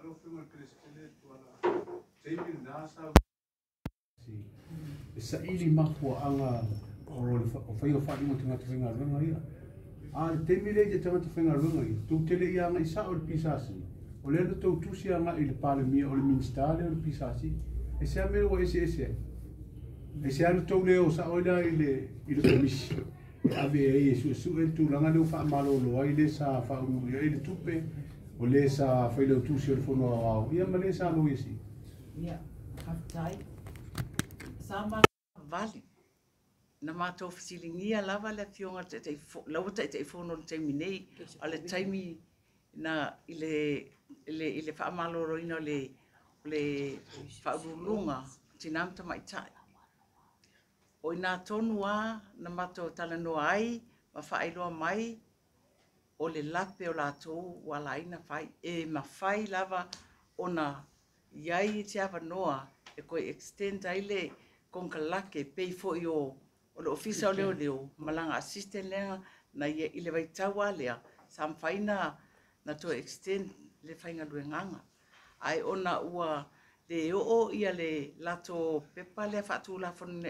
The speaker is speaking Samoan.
Lau Afioga i le Peresetene Tuala, taimi lena sa e saili mafuaaga o le faia o faaiuga a tagata faigaluega ia. A o le taimi lea i te tagata faigaluega ia, tou te le i agai sao i le PSC, o lea na tou tusi agai i le Palemia o le Minisita lea o le PSC. E se a mea ua eseese ai? E se a na tou le o sao ai la i le Komisi e ave ai e suesue le tulaga lea ua faamalolo ai le sa faauluulu i ai le tupe, o le sa failautusi o le Fono Aoao, ia ma le sa Loia Sili? Ia, faafetai. Sa vali na matou fesiligia lava le afioga i le Taitaifono, la ua Taitaifono i le taimi nei, o le taimi na i le faamaloloina o le Faauluuluga o Tina ma Tamaitai. O i ina tonu lava na matou talanoa ai ma faailoa mai o le lape o latou ua ala ai ona fai. E mafai lava ona i ai se avanoa e toe extend ai le konekarate pei foi o le Ofisa o Leoleo ma lana assistant lea na ia i le vaitau lava lea sa mafai na toe extend le faigaluegaga. Ae ona ua le oo le latou pepa lea faatulafonoina.